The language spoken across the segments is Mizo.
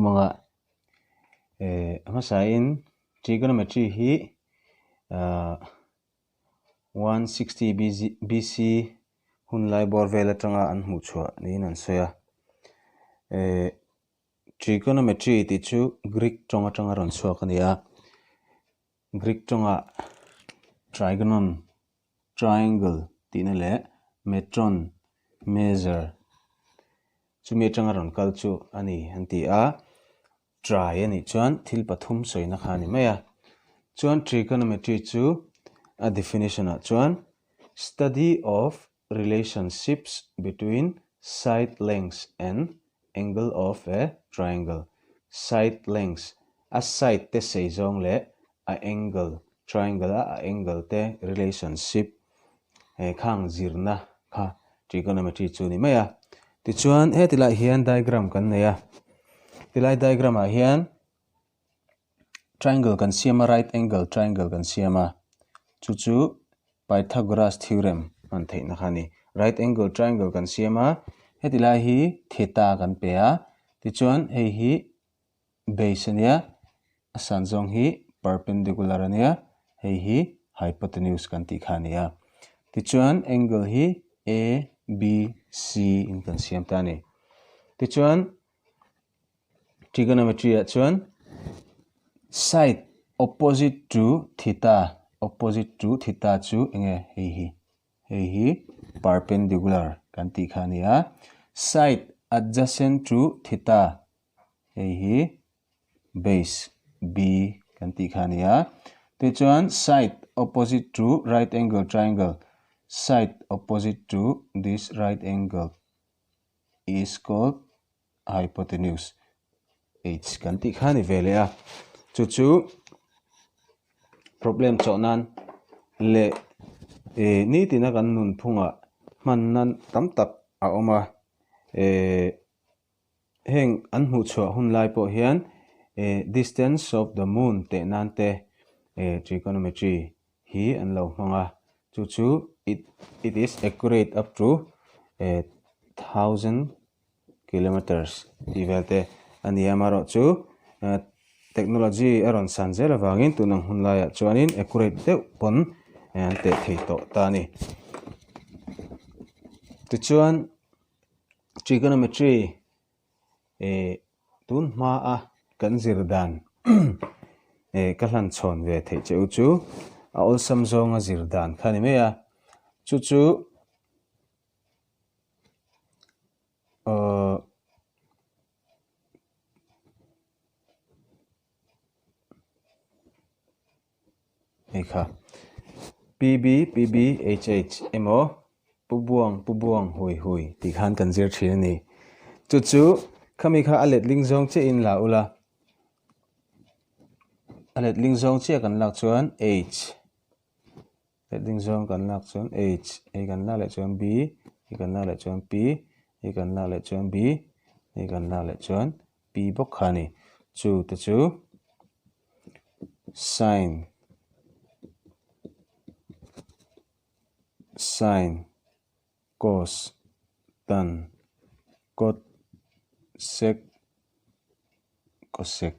Manga eh a hmasain trigonometry hi ah 160 BC hun lai bawr vel atanga an hmuh chhuah niin an sawi a. Eh trigonometry tih chu Greek tawng atanga rawn chhuak a ni a. Greek tawngah trigonon triangle tihna leh metron measure chumi atanga rawn kal chu a ni an ti a. Tri a nih chuan thil pathum sawina kha a ni mai a. Chuan trigonometry chu a definition ah chuan study of relationships between side lengths and angle of a triangle side lengths a side te sei zawng leh a angle triangle a a angle te relationship he khang zirna kha trigonometry chu a ni mai a. Tichuan heti lai hian diagram kan nei a, tilai diagram ah hian triangle kan siam a right angle triangle kan siam a chu chu Pythagoras theorem hman theihna kha a ni. Right angle triangle kan siam a, heti lai hi theta kan pe a, tichuan hei hi base a nia, a san zawng hi perpendicular a nia, hei hi hypotenuse kan tih kha a ni a. Tichuan angle hi A, B, C in kan siam ta a ni. Tichuan trigonometry ah chuan side opposite to theta opposite to theta chu enge hei hi hei hi perpendicular kan tih kha a ni a side adjacent to theta hei hi base b kan tih kha a ni a tichuan side opposite to right angle triangle side opposite to this right angle is called hypotenuse h kan tih kha a ni ve leh a chu chu problem chawh nan leh eh nitina kan nunphungah hman nan tam tak a awm a eh heng an hmuh chhuah hun lai pawh hian eh distance of the moon teh nan te eh trigonometry hi an lo hmang a chu chu it it is accurate up to eh thousand kilometers tih vel te a ni a amaherawhchu eh technology a rawn san zel avangin tun ang hun laiah chuanin accurate deuh pawn an teh thei tawh ta a ni tichuan trigonometry eh tun hma a kan zir dan eh ka hlan chhawn ve theih che u chu a awlsam zawnga zir dan kha a ni mai a chu chu Ahh hei kha P B P B H H emaw Pu Buang Pu Buang Hui Hui tih khan kan zir thin a ni. Chu chu khami kha a letling zawng chiah in la ula a letling zawng chiah kan lak chuan H. Heading zawng kan lak chuan H, hei kan lak leh chuan B, hei kan lak leh chuan P, hei kan lak leh chuan B, hei kan lak leh chuan P bawk kha a ni. Chu te chu sin sin cos tan cot sec cosec.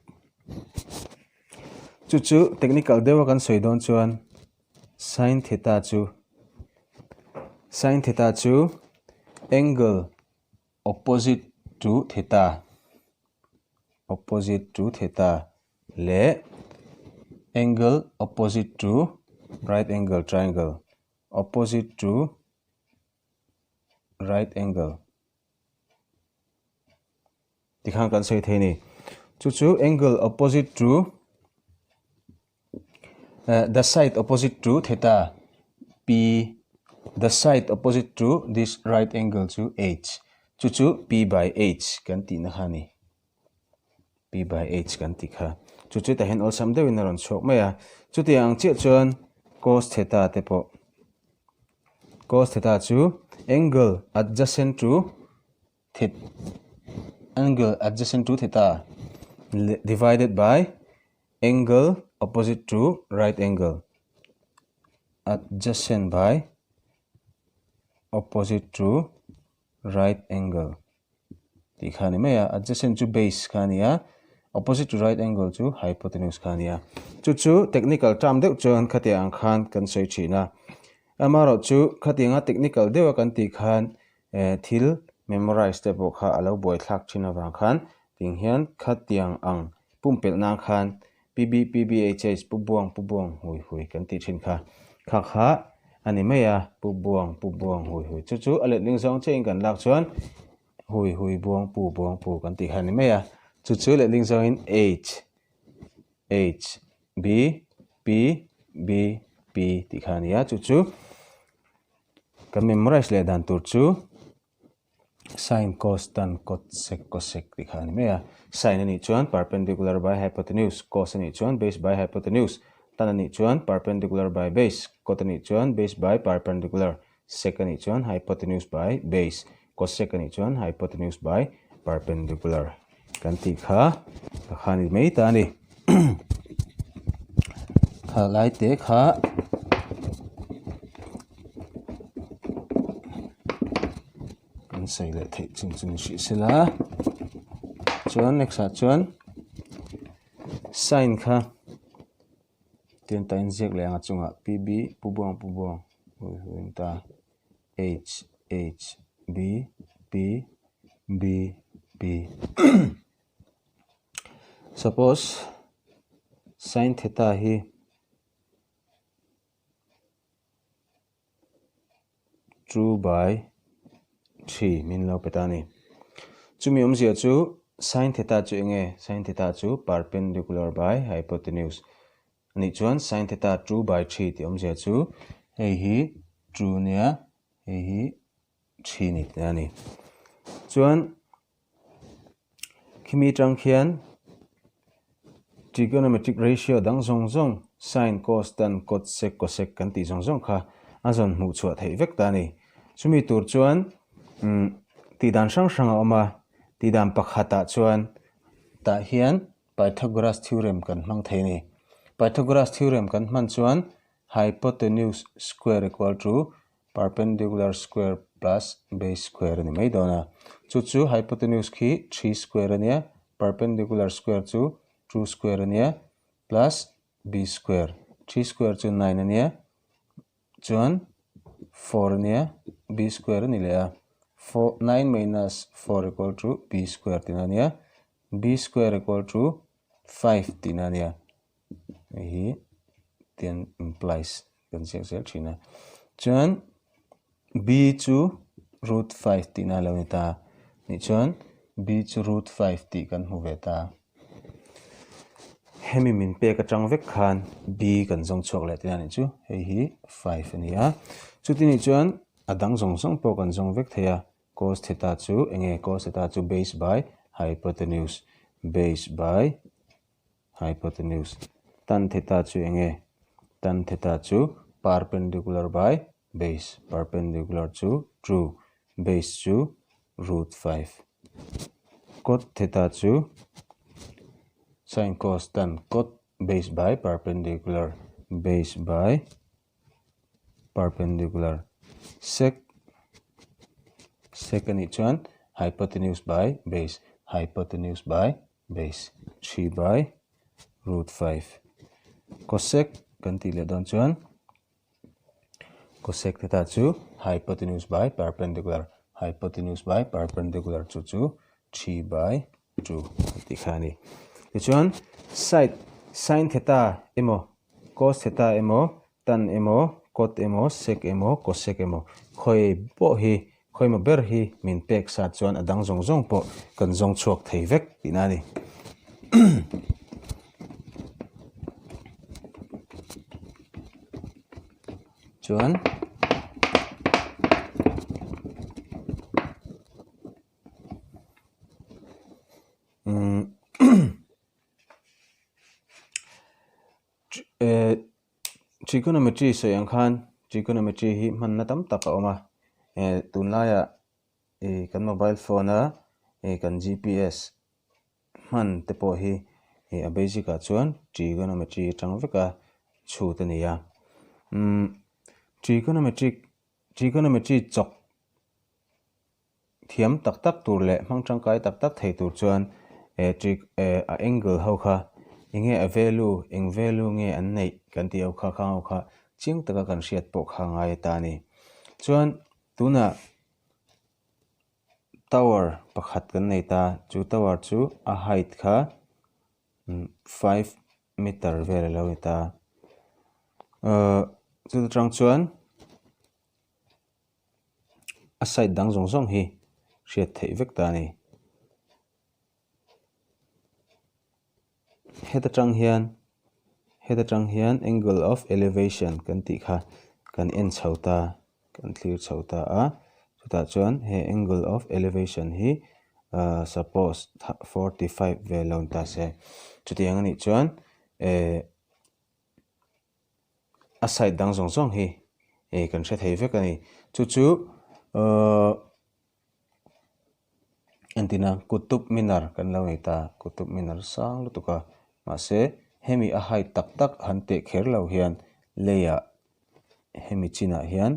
Chu chu technical deuha kan sawi dawn chuan sin theta chu sin theta chu angle opposite to theta opposite to theta leh angle opposite to right angle triangle opposite to right angle Tikhan kan sawi thei a ni. Chu chu angle opposite to eh the side opposite to theta P the side opposite to this right angle chu H chu chu P by H kan tihna kha a ni. P by H kan tih kha. Chu chu tah hian awlsam deuhin a rawn chhuak mai a. Chutiang ang chiah chuan cos theta te pawh cos theta chu angle adjacent to Thet angle adjacent to theta divided by angle opposite to right angle adjacent by opposite to right angle. tih kha a ni mai a, adjacent chu base kha a ni a, opposite to right angle chu hypotenuse kha a ni a. Chu chu technical term deuh chuan khatiang ang khan kan sawi thin a. Amaherawhchu khatianga technical deuha kan tih khan eh thil memorize te pawh kha a lo buaithlak thin avang khan ting hian khatiang ang pumpelh nan khan PBPBHH Pu Buang Pu Buang Hui Hui kan tih thin kha kha kha a ni mai a, Pu Buang Pu Buang Hui Hui chu chu a letling zawng chiahin kan lak chuan Hui Hui Buang Pu Buang Pu kan tih kha a ni mai a, chu chu letling zawngin H H B P B P tih kha a ni a, chu chu kan memorize leh dan tur chu. Sin cos tan cot sec cosec tih kha a ni mai a. Sin a nih chuan perpendicular by hypotenuse, cos a nih chuan base by hypotenuse, tan a nih chuan perpendicular by base, cot a nih chuan base by perpendicular, sec a nih chuan hypotenuse by base, cosec a nih chuan hypotenuse by perpendicular kan tih kha ka kha a ni mai ta a ni. Kha lai te kha kan sawi leh theih chin chu ni hrih sela chuan next ah chuan sign kha tian ta inziak leh ang a chungah p b pu buang pu buang hui hui an ta h h b p b p suppose sin theta hi. 2 by 3 min lo pe ta a ni. Chumi awmzia chu sin theta chu eng nge? Sin theta chu perpendicular by hypotenuse a nih chuan sin theta 2 by 3 tih awmzia chu hei hi 2 nia hei hi 3 ni tih a ni. Chuan Khimi atang khian trigonometric ratio dang zawng zawng sin, cos, tan, cot, sec, cosec kan tih zawng zawng kha a zawn hmuh chhuah theih vek ta a ni. Chumi tur chuan umm tih dan hrang hrang a awm a, tih dan pakhatah chuan tah hian Pythagoras theorem kan hmang thei a ni. Pythagoras theorem kan hman chuan hypotenuse square equal to perpendicular square plus base square a ni mai dawn a. Chu chu hypotenuse khi 3 square a nia, perpendicular square chu 2 square a nia plus b square, 3 square chu 9 a nia, chuan 4 a nia, b square a ni leh a, 9 minus 4 equal to b square tihna a nia, b square equal to 5 tihna a nia. Hei hi tian implies kan ziak zel thin a. Chuan b chu root 5 tihna a lo ni ta. Nih chuan b chu root 5 tih kan hmu ve ta. Hemi min pek atang vek khan b kan zawng chhuak leh tihna nih chu. Hei hi 5 a ni a. Chuti nih chuan a dang zawng zawng pawh kan zawng vek thei a. Cos theta chu enge? Cos theta chu base by hypotenuse. Base by Hypotenuse. Tan theta chu eng nge? Tan theta chu perpendicular by base. Perpendicular chu 2, base chu root 5. Cot theta chu sin cos tan cot base by perpendicular base by perpendicular. Sec sec a nih chuan hypotenuse by base hypotenuse by base 3 by root 5 cosec kan tih leh dawn chuan cosec theta chu hypotenuse by perpendicular hypotenuse by perpendicular chu chu 3 by 2 kan tih kha a ni tichuan side sin theta emaw cos theta emaw Tan emaw, cot emaw, sec emaw, cosec emaw, khawi pawh hi, khawi emaw ber hi min pek sat chuan a dang zawng zawng pawh kan zawng chhuak thei vek tihna a ni. Chuan. Trigonometry sawi ang khan trigonometry hi hmanna tam tak a awm a eh tunlaiah ih kan mobile phone a ih kan G_P_S hman te pawh hi ih a basic ah chuan trigonometry atang vek a chhut a ni a umm trigonometric trigonometry chawk. Thiam tak tak tur leh hmang tangkai tak tak thei tur chuan eh trig eh a angle ho kha enge a value eng value nge an neih kan tih ho kha khang ho kha chiang taka kan hriat pawh kha a ngai ta a ni. Chuan tunah tower pakhat kan nei ta chu tower chu a height kha 5 meter vel a lo ni ta. Ahh chuta tang chuan a side dang zawng zawng hi hriat theih vek ta a ni. Heta tang hian heta tang hian angle of elevation kan tih kha kan en chho ta kan thlir chho ta a chutah chuan he angle of elevation hi ahh suppose 45 vel lo ni ta se chutiang anih chuan eh a side dang zawng zawng hi eh kan hre thei vek a ni chu chu ahh entina Qutub Minar kan lo nei ta Qutub Minar sang lutuk a mahse hemi a height tak tak han teh kher lo hian leiah hemi chinah hian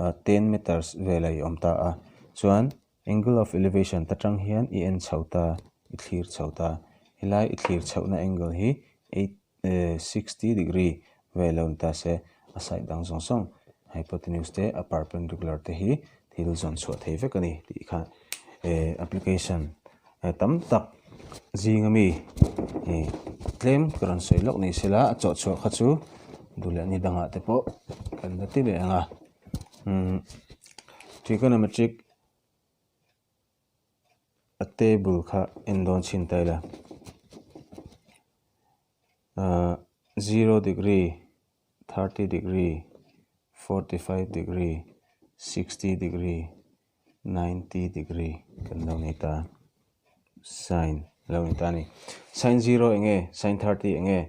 ah 10 meters vel a i awm ta a chuan angle of elevation ta tang hian i en chho ta i thlir chho ta helai i thlir chhohna angle hi 8 60 degree vel lo ni ta se a side dang zawng zawng hypotenuse te a perpendicular te hi thil zawn chhuah thei vek a ni tih kha eh application tam tak zing ami ih tlem ka rawn sawi lawk ni sela a chawh chhuah kha chu duh leh ni dangah te pawh kan la ti leh ang a umm trigonometric a table kha en dawn chhin ta ila ahh 0 degree 30 degree 45 degree 60 degree 90 degree kan lo nei ta sin lo ni ta a ni sin 0 eng nge sin 30 eng nge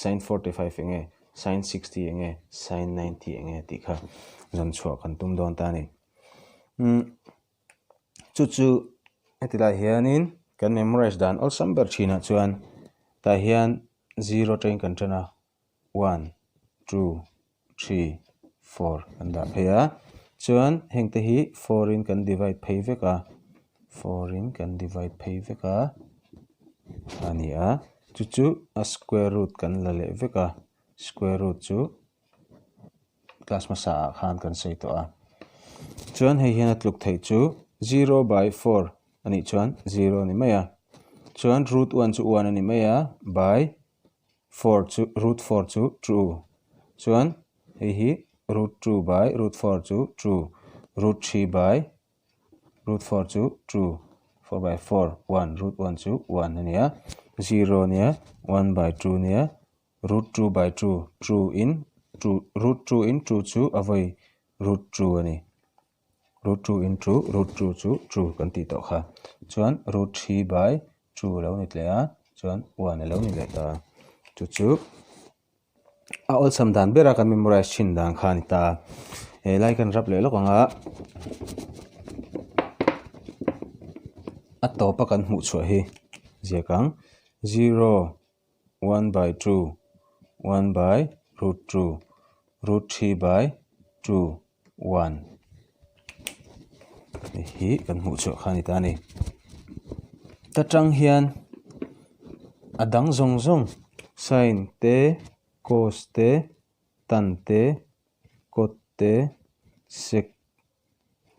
sin 45 eng nge sin 60 eng nge sin 90 eng nge tih kha zawn chhuah kan tum dawn ta a ni umm chu chu heti lai hianin kan memorize dan awlsam ber thinah chuan tah hian 0 atangin kan tan a 1 2 3 4 kan dah phei a chuan heng te hi 4 in kan divide phei vek a 4 in kan divide phei vek a a ni a chu chu a square root kan la leh vek a square root chu class hmasa ah khan kan sawi tawh a chuan hei hian a tluk theih chu 0 by 4 anih chuan 0 a ni mai a chuan root 1 chu 1 a ni mai a by 4 chu root 4 chu 2 chuan hei hi root 2 by root 4 chu 2 root 3 by root 4 chu 2 4 by 4 1 root 1 chu 1 a ni a 0 a nia 1 by 2 a nia root 2 by 2 2 in 2 root 2 in 2 chu a vawi root 2 a ni root 2 in 2 root 2 chu 2 kan tih tawh kha chuan root 3 by 2 a lo ni tle a chuan 1 a lo ni leh ta chu chu a awlsam dan bera kan memorize thin dan kha a ni ta he lai kan rap leh lawk ang a a tawpa kan hmuh chhuah hi ziak ang 0 1 by 2 1 by root 2 root 3 by 2 1 hei hi kan hmuh chhuah kha a ni ta a ni ta tang hian a dang zawng zawng sin te cos te tan te cot te sec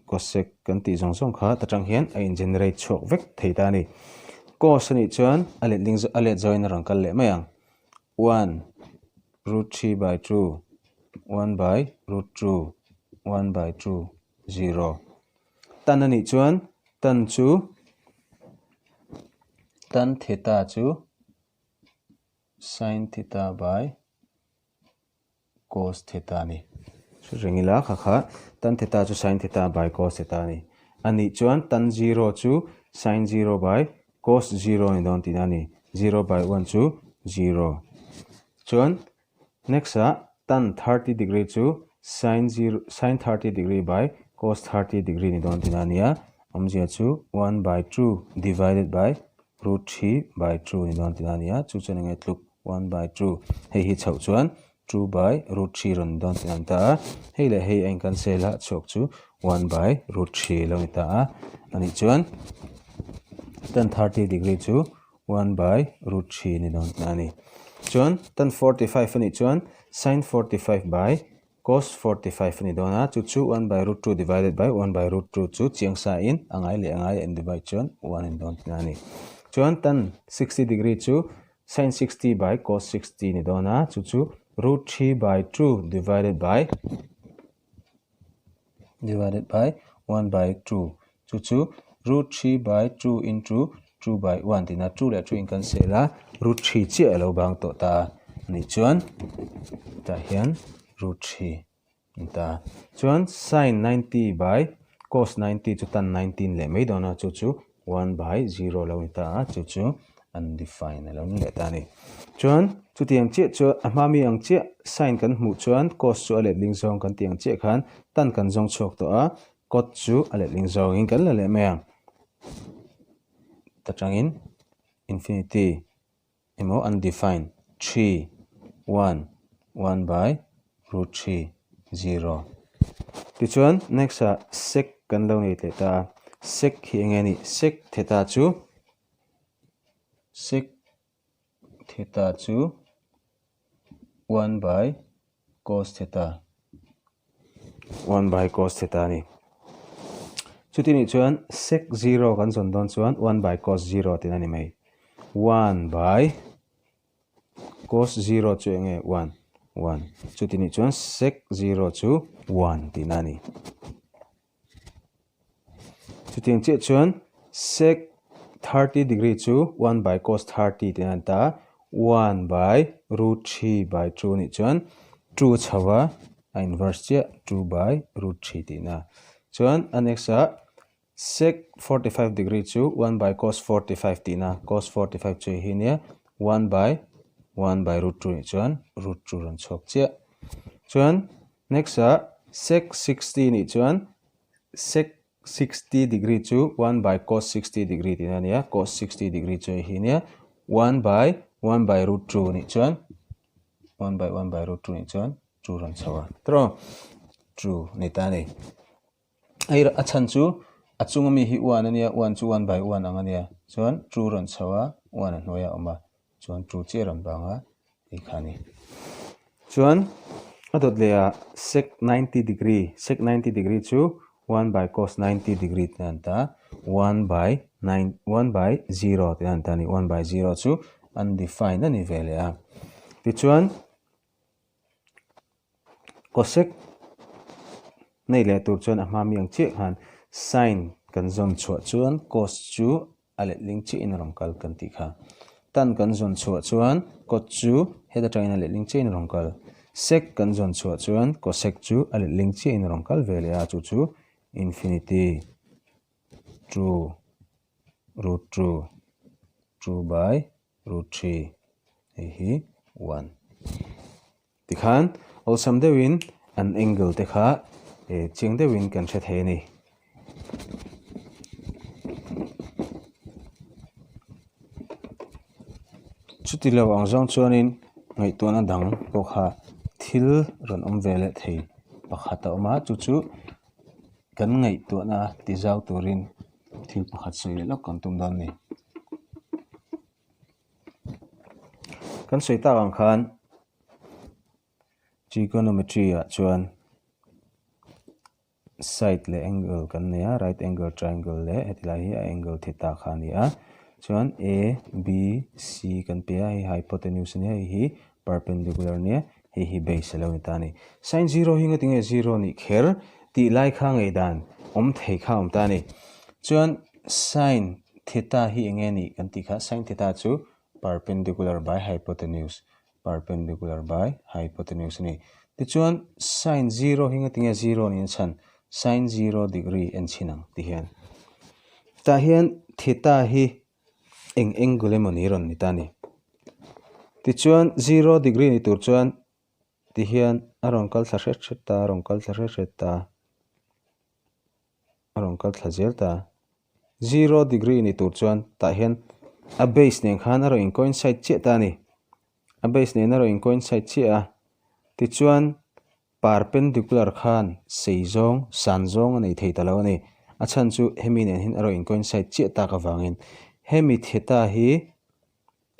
cosec kan tih zawng zawng kha ta tang hian a in generate chhuak vek thei ta a ni cos a nih chuan a letling a let zawin a rawn kal leh mai ang 1 root 3 by 2 1 by root 2 1 by 2 0 tan a nih chuan tan chu tan theta chu sin theta by cos theta a ni. Hre reng ila kha kha tan theta chu sin theta by cos theta a ni. A nih chuan tan 0 chu sin 0 by cos 0 a ni dawn tihna a ni. 0 by 1 chu 0. Chuan next ah tan 30 degree chu sin 0 sin 30 degree by cos 30 degree ni dawn tihna a ni a. Awmzia chu 1 by 2 divided by root 3 by 2 ni dawn tihna a ni a. Chu chuan enge tluk 1 by 2 hei hi chhoh chuan 2 by root 3 rawn ni dawn tih a ni ta a. Hei leh hei a in cancel a, chhuak chu 1 by root 3 lo ni ta a. Anih chuan tan 30 degree chu 1 by root 3 ni dawn tih a ni. Chuan tan 45 anih chuan sin 45 by cos 45 a ni dawn a, chu chu 1 by root 2 divided by 1 by root 2 chu chiang sa in a ngai leh a ngai a in divide chuan 1 a ni dawn tih a ni. Chuan tan 60 degree chu Sin 60 by cos 60 ni dawn a, chu chu root 3 by 2 divided by divided by 1 by 2 chu chu root 3 by 2 into 2 by 1 tina 2 leh 2 in kan sel a root 3 chiah a lo bang tawh ta a nih chuan tah hian root 3 Ni ta. Chuan sin 90 by cos 90 chu tan 19 leh mai dawn a, chu chu 1 by 0 lo ni ta a, chu chu undefined a lo ni leh ta a ni. Chuan chutiang chiah chu a hma mi ang chiah sin kan hmuh chuan cos chu a letling zawng kan tih ang chiah khan tan kan zawng chhuak tawh a, cot chu a letling zawngin kan la leh mai ang. Ta tangin infinity emaw undefined 3 1 1 by root 3 0 tichuan next ah sec kan lo nei leh ta a sec hi eng nge ni sec theta chu sec theta chu 1 by cos theta 1 by cos theta a ni. Chuti nih chuan sec 0 kan zawn dawn chuan 1 by cos 0 tihna a ni mai. 1 by cos 0 chu eng nge 1 1 chuti nih chuan sec 0 chu 1 tihna a ni. Chutiang chiah chuan sec 30 degree chu 1 by cos 30 tih a ni ta a, 1 by root 3 by 2 nih chuan 2 chho a, a inverse chiah 2 by root 3 tihna. Chuan a next ah sec 45 degree chu 1 by cos 45 tihna, cos 45 chu hei hi nia 1 by 1 by root 2 nih chuan root 2 rawn chhuak chiah. Chuan Next ah sec 60 nih chuan sec 60 degree chu 1 by cos 60 degree tihna a ni a, cos 60 degree chu hei hi nia 1 by 1 by root 2 nih chuan 1 by 1 by root 2 nih chuan 2 rawn chho a tawh 2 ni ta a ni. Hei a chhan chu a chunga mi hi 1 a nia 1 chu 1 by 1 ang a nia chuan 2 rawn chho a 1 a hnuaiah a awm a chuan 2 chiah rawn bang a tih kha a ni. Chuan a dawt leh ah sec 90 degree sec 90 degree chu 1 by cos 90 degree tih a ni ta 1 by 9 1 by 0 tih a ni ta a ni 1 by 0 chu undefined a ni ve leh a. Tichuan Cosec nei leh tur chuan a hma mi ang chiah khan sin kan zawn chhuah chuan cos chu a letling chiahin a rawn kal kan tih kha. Tan kan zawn chhuah chuan cot chu het atangin a letling chiahin a rawn kal. Sec kan zawn chhuah chuan cosec chu a letling chiahin a rawn kal ve leh a, chu chu infinity 2 root 2 2 by root 3 hei hi 1. Tikhan awlsam deuhin an angle te kha chiang deuhin kan hre thei a ni. Chuti lo ang zawng chuanin ngaihtuahna dang pawh kha thil rawn awm ve leh thei pakhat a awm a, chu chu kan ngaihtuahna ti zau turin thil pakhat sawi leh lawk kan tum dawn a ni. Kan sawi tak ang khan trigonometry ah chuan side leh angle kan nei a right angle triangle leh heti lai hi a angle theta kha a ni a chuan a b c kan pe a hei hypotenuse a nia hei hi perpendicular a nia hei hi base a lo ni ta a ni sin zero hi engati nge zero nih kher tih lai kha ngaihdan awm thei kha a awm ta a ni chuan sin Theta hi eng nge nih kan tih kha sin theta chu perpendicular by hypotenuse, perpendicular by hypotenuse a ni. Tichuan sin zero hi ngatinge zero niin a chhan? Sin zero degree en chhin ang ti hian. Tah hian theta hi eng angle emaw ni rawn ni ta a ni. Tichuan zero degree ni tur chuan ti hian a rawn kal thla hret hret ta, a rawn kal thla hret hret ta. a rawn kal thla zel ta. Zero degree ni tur chuan tah hian a base nen khan a rawn in coincide chiah ta a ni. A base nen a rawn in coincide chiah a. Tichuan, perpendicular khan sei zawng, san zawng a nei thei ta lo a ni. A chhan chu hemi nen hian a rawn in coincide chiah tak avangin hemi theta hi,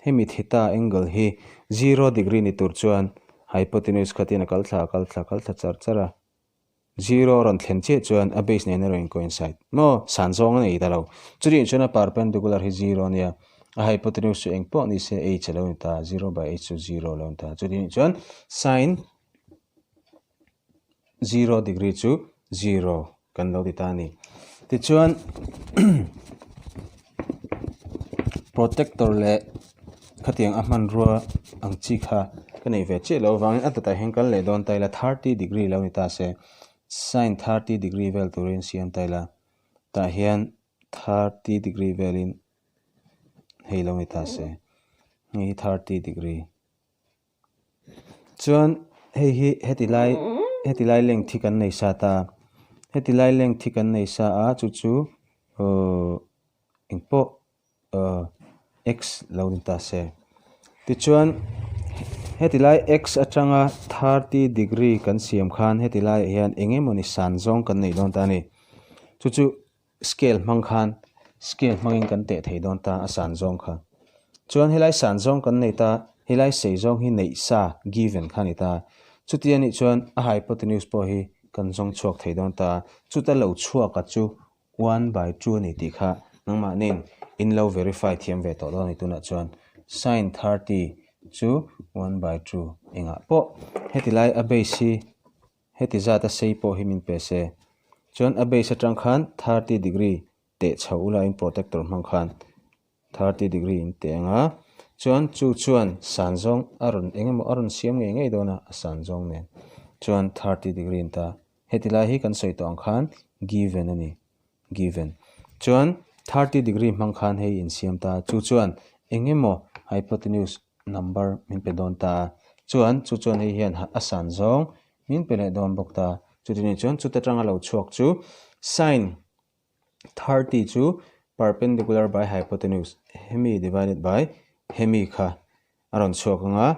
hemi theta angle hi zero degree ni tur chuan hypotenuse khatin a kal thla, a kal thla, a kal thla char char a. Zero a rawn thlen chiah chuan a base nen a rawn in coincide maw? San zawng a nei ta lo. Chutiang chuan a perpendicular hi zero a nia, a hypotenuse chu eng pawh ni se h a lo ni ta, zero by h chu zero a lo ni ta. Chutiang chuan sine zero degree chu zero kan lo ti ta a ni. Tichuan protector leh khatiang a hmanrua ang chi kha ka nei ve chiah loh avangin a dawtah hian kal leh dawn ta ila thirty degree lo ni ta se sine thirty degree vel turin siam ta ila tah hian thirty degree velin hei lo ni ta se hei hi thirty degree. Chuan hei hi heti lai heti lai length hi kan nei sa ta heti lai length hi kan nei sa a chu chu uhh engpawh uhh x lo ni ta se tichuan heti lai x atanga thirty degree kan siam khan heti laiah hian eng emawni san zawng kan nei dawn ta a ni chu chu. Scale hmang khan scale hmangin kan teh thei dawn ta a san zawng kha. Chuan helai san zawng kan nei ta, helai sei zawng hi neih sa, given, kha a ni ta. Chuti anih chuan a hypotenuse pawh hi kan zawng chhuak thei dawn ta. Chuta lo chhuaka chu one by two a ni tih kha nangmahniin in lo verify thiam ve tawh dawn a ni tunah chuan sine 30 chu one by two engah pawh heti lai a base hi Heti zat a sei pawh hi min pe se. Chuan a base atang khan 30 degree teh chho ula in protector hmang khan 30 degree in teh ang a. Chuan chu chuan san zawng a rawn eng emaw a rawn siam ngei ngei dawn a, a san zawng nen. Chuan 30 degree in ta. Heti lai hi kan sawi tawh ang khan given a ni. Given. Chuan 30 degree hmang khan hei in siam ta. Chu chuan eng emaw hypotenuse number min pe dawn ta a. Chuan chu chuan hei hian a san zawng min pe leh dawn bawk ta. Chuti ni chuan chuta tanga lo chhuak chu sine 30 chu perpendicular by hypotenuse hemi divided by hemi kha a rawn chhuak ang a.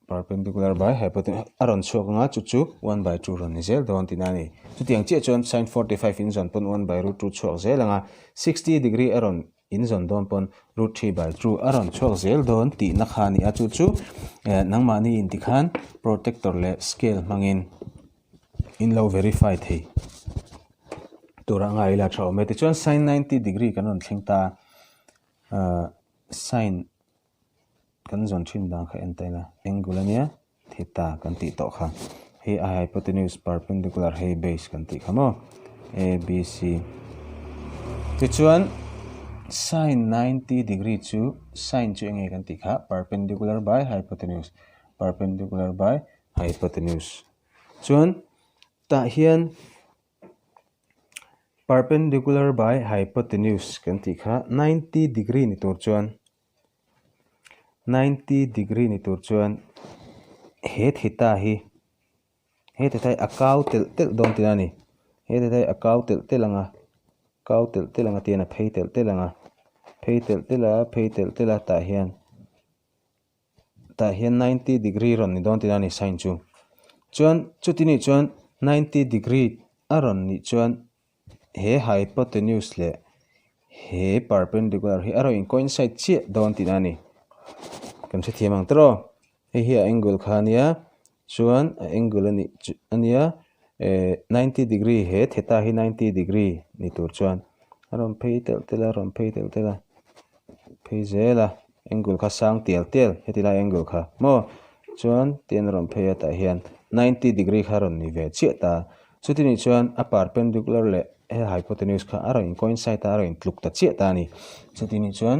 Perpendicular by hypotenuse a rawn chhuak anga chu chu one by two rawn ni zel dawn tihna a ni. Chutiang chiah chuan sine 45 in zawn pawn one by root two chhuak zel anga 60 degree a rawn in zawn dawn pawn root three by two a rawn chhuak zel dawn tihna kha a ni a chu chu eh nangmahni in tikhan protector leh scale hmangin in lo verify thei tur a ngai ila tha awm e. Tichuan sine 90 degree kan rawn thleng ta a ah sine Kan zawn thin dan kha en ta ila angle ania theta kan tih tawh kha hei a hypotenuse perpendicular hei base kan tih kha maw a b c tichuan sine 90 degree chu sine chu enge kan tih kha perpendicular by hypotenuse perpendicular by hypotenuse chuan tah hian perpendicular by hypotenuse kan tih kha 90 degree ni tur chuan. 90 degree ni tur chuan he theta hi he theta hi a kau telh telh dawn tihna a ni he theta hi a kau telh telh ang a kau telh telh ang a tihian a phei telh telh ang a phei telh telh a phei telh telh a tah hian tah hian 90 degree rawn ni dawn tihna a ni sign chu chuan chuti nih chuan 90 degree a rawn nih chuan. He hypotenuse leh he perpendicular hi a rawn in coincide chiah dawn tihna a ni. Kan hrethiam ang tawh aw. Hei hi a angle kha a nia chuan a angle a nih chu a nia eh 90 degree he theta hi 90 degree ni tur chuan a rawn phei telh telh a rawn phei telh telh a phei zel a angle kha sang tial tial heti lai angle kha maw chuan tian a rawn phei a tah hian 90 degree kha a rawn ni ve chiah ta. Chuti nih chuan a perpendicular leh he hypotenuse kha a rawn in coincide a, a rawn in tluk ta chiah ta a ni. Chuti nih chuan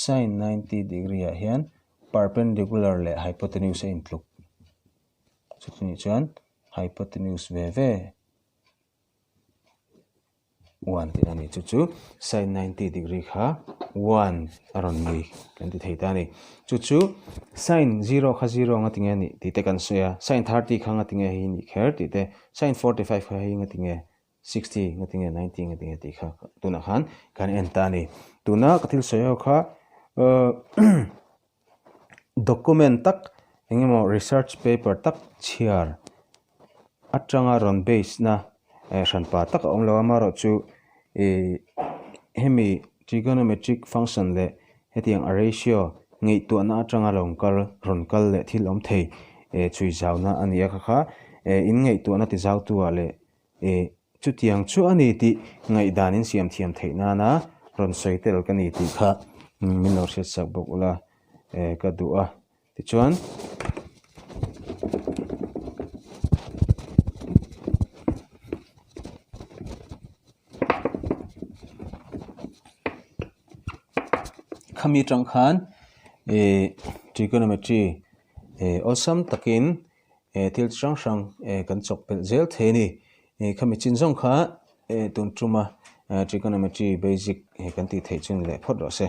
sine 90 degree ah hian perpendicular leh hypotenuse a in tluk. Chuti nih chuan hypotenuse ve ve one tih a ni. Chu chu sine 90 degree kha one a rawn ni kan ti thei ta a ni. Chu chu sine zero kha zero anga tinge a nih tih te kan sawi a, sine 30 kha anga tinge hei nih kher tih te, sine 45 kha hei anga tinge 60 anga tinge 90 anga tinge tih kha tunah khan kan en ta a ni. Tuna ka thil sawi ho kha document tak. Engemaw research paper tak chhiar atanga rawn base na hranpa tak a awm lo a, amaherawhchu ih hemi trigonometric function leh hetiang a ratio ngaihtuahna atanga lo kal rawn kal leh thil awm thei chhui zauna a ni a kha kha in ngaihtuahna ti zautu ah leh ih chutiang chu a ni tih ngaihdan in siam thiam theih nana rawn sawi tel ka ni tih kha min lo hriatsak bawk ula ka duh a. Tichuan, khami atang khan ih trigonometry ih awlsam takin ih thil chi hrang hrang ih kan chawk pelh zel thei a ni. Ih khami chin zawng kha ih tun tuma trigonometry basic kan tih theih chu ni leh phawt rawh se.